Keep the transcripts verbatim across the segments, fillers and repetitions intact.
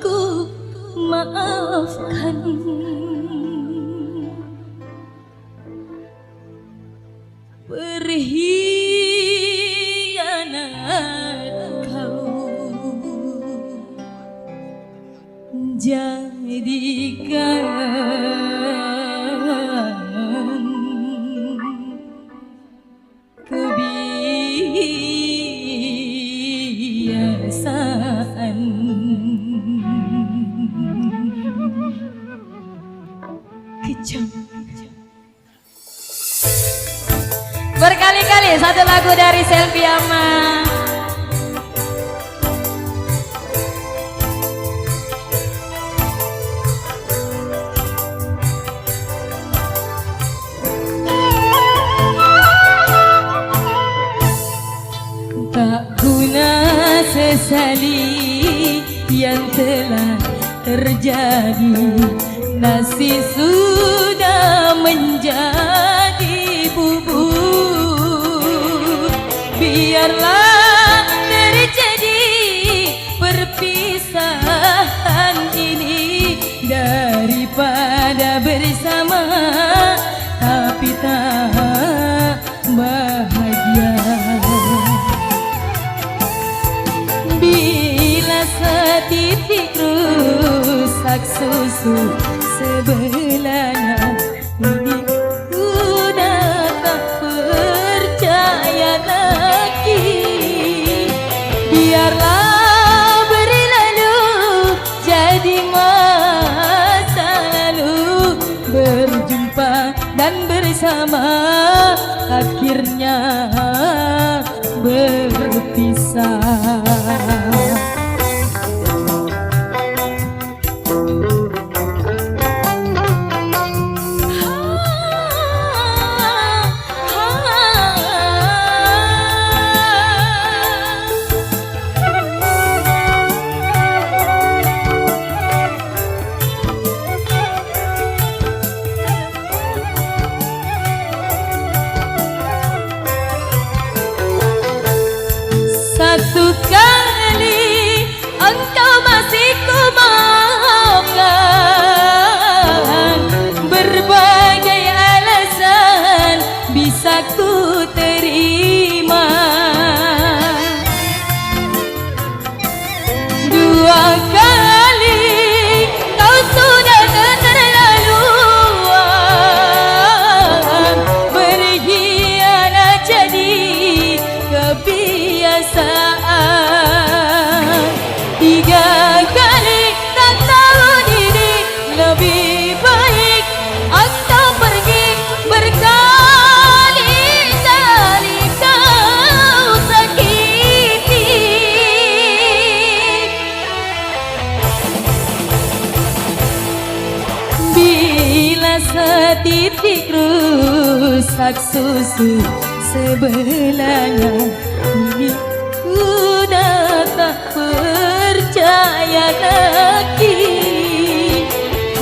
Ku maafkan perhianat kau, jadikan kebiasaan. Kejam. Berkali-kali satu lagu dari Selvi Ama. Tak guna sesali yang telah terjadi, nasi sudah menjadi bubur. Biarlah terjadi perpisahan ini daripada bersama tapi tak bahagia. Bila setitik rusak susu sebelahnya, ini ku dah tak percaya lagi. Biarlah berlalu jadi masa lalu, berjumpa dan bersama, akhirnya berpisah. Satu kali engkau masih ku maafkan, berbagai alasan bisa ku terima. Dua kali kau sudah keterlaluan, berkhianat jadi kebiasaan. Tiga kali tak tahu diri, lebih baik engkau pergi, berkali-kali kau sakiti. Bila setitik rusak susu sebelahnya, ini ku dah tak percaya lagi.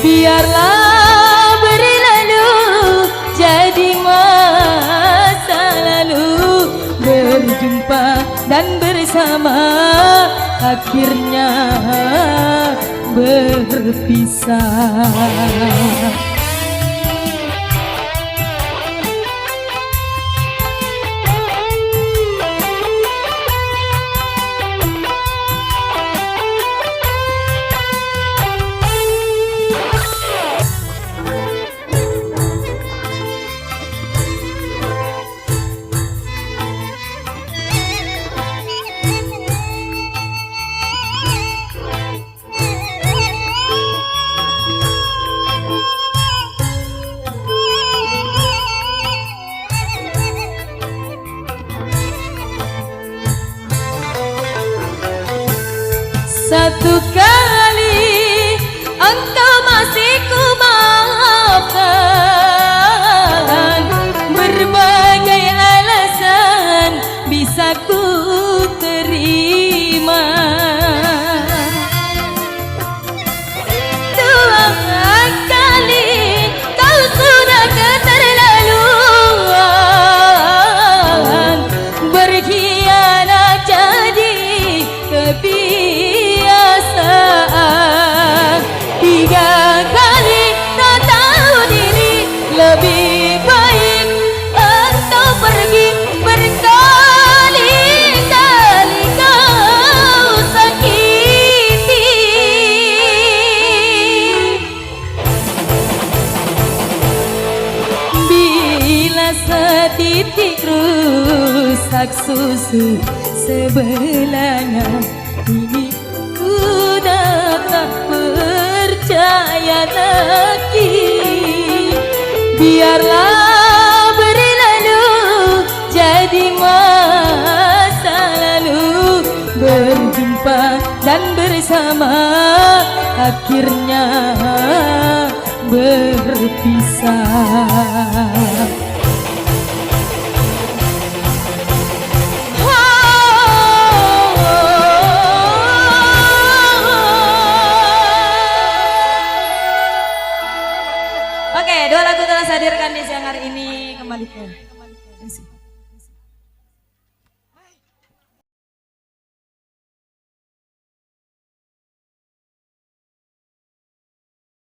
Biarlah berlalu jadi masa lalu, berjumpa dan bersama, akhirnya berpisah. Satu kali engkau masih ku maafkan, berbagai alasan bisa ku terima. Dua kali kau sudah keterlaluan, berkhianat jadi Susu sebelahnya ini ku tak percaya lagi. Biarlah berlalu jadi masa lalu, berjumpa dan bersama akhirnya berpisah. Oke, dua lagu telah saya hadirkan di siang hari ini. Kembali ke